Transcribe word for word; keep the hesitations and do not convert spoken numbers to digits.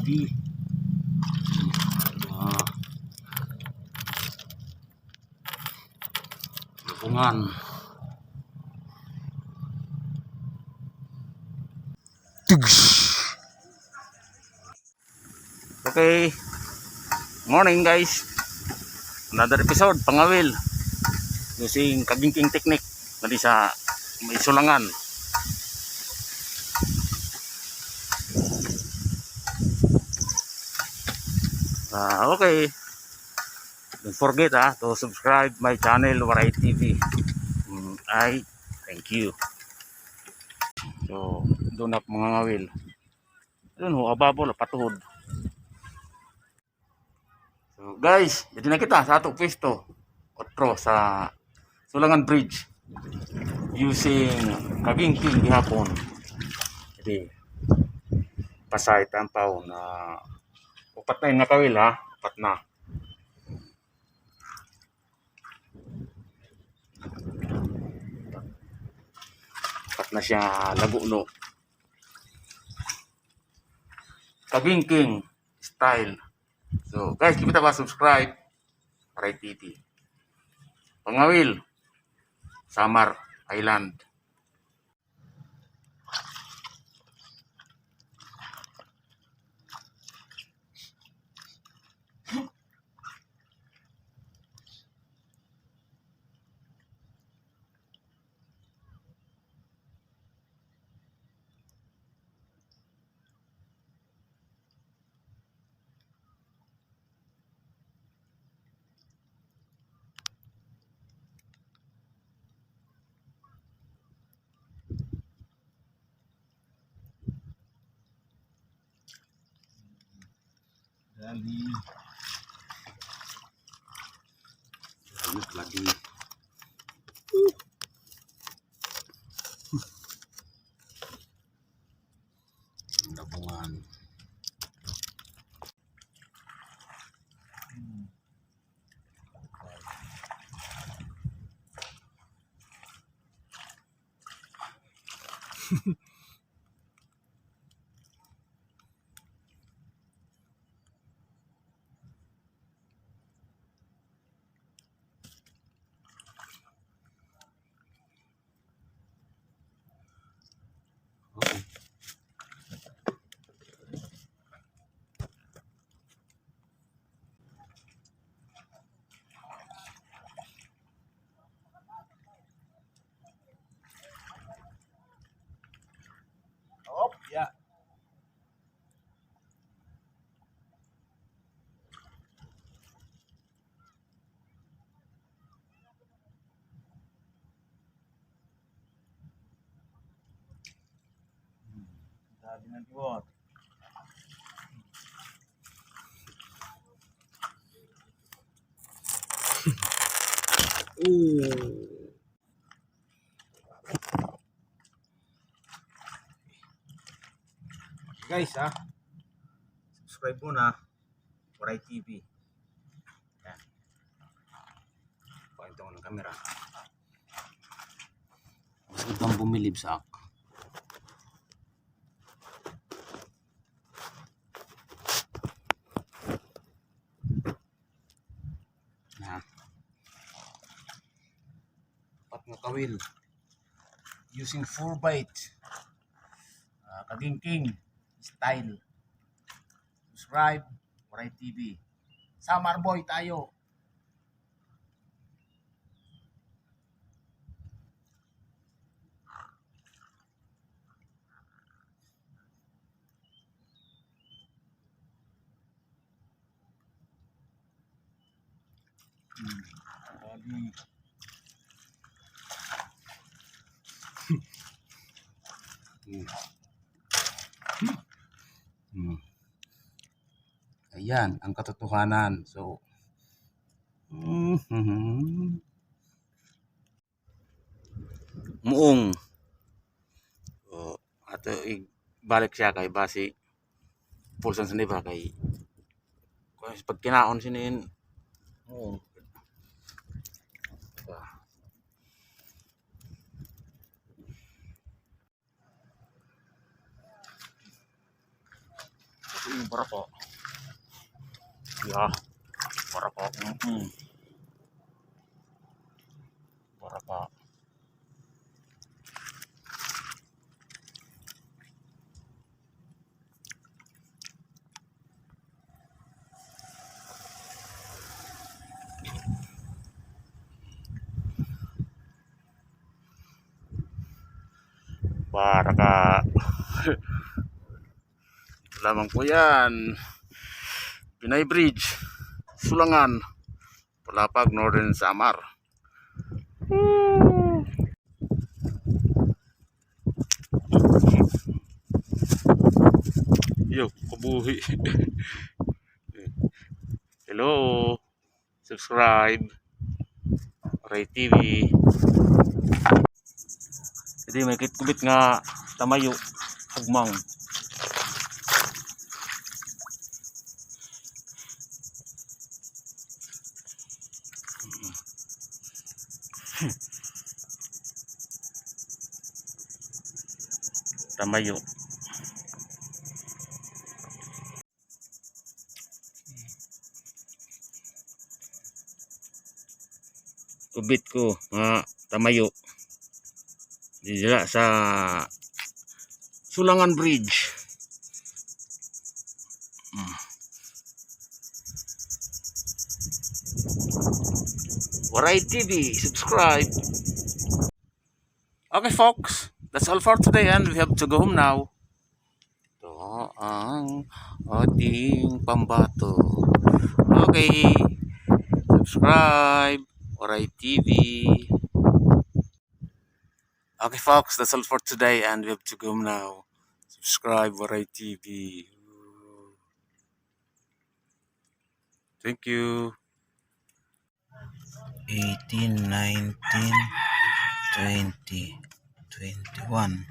T. Ah. Labungan. Tigs. Okay. Morning, guys. Another episode, pangawil. Using kagingking technique. Diri sa may sulangan. Ah, okay. Don't forget, ah, to subscribe my channel, Waray T V. Mm, ay, thank you. So, duna ak mangangawil. Dun ho, ababo la, patuhod. So, guys, diri na kita sa ato pwesto. Otro sa Sulangan Bridge. Using kagingking gihapon. Diri, pasay tampaw na upat na in nakawil, ha? Upat na. Upat na siya lago, no? Kagingking style. So, guys, kita ba subscribe? Waray T V. Pangawil. Samar Island. Dali. Ayos lagi. Labungan. Hmm. Okay. Op, ya. Hmm, dali na liwat. Oh. Guys, ha, subscribe muna, Waray T V. Yan. Pakita ko ng camera. Mas magandang bumilib sa ak. Na. Apat nga kawil. Using four bite. Ah, kagingking style. Subscribe, Waray T V. Samar boy tayo. Hmm. Grabe. Hmm. Hmm. Ayan ang katotohanan. So, mhm. Muong. O, ato igbalik siya kay basi pulsan sini ba kay kung pagkinaon sini in muong. Yung barako. Yeah. Barako. Mm-mm. Barako. Baraka. Ito lamang po yan. Binay Bridge, Sulangan, Palapag, Northern Samar. Woo! Yo, kabuhi. Hello. Subscribe. Waray T V. Didi may kit-, kubit nga tamayo, hagmang. Tamayo. Kubit ko nga tamayo. Dida sa Sulangan Bridge. Hmm. Waray T V, subscribe. Okay, folks, that's all for today and we have to go home now. Ito ang ating pambato. Okay, subscribe, Waray T V. Okay, folks, that's all for today and we have to go home now. Subscribe, Waray T V. Thank you. Eighteen, nineteen, twenty, twenty-one.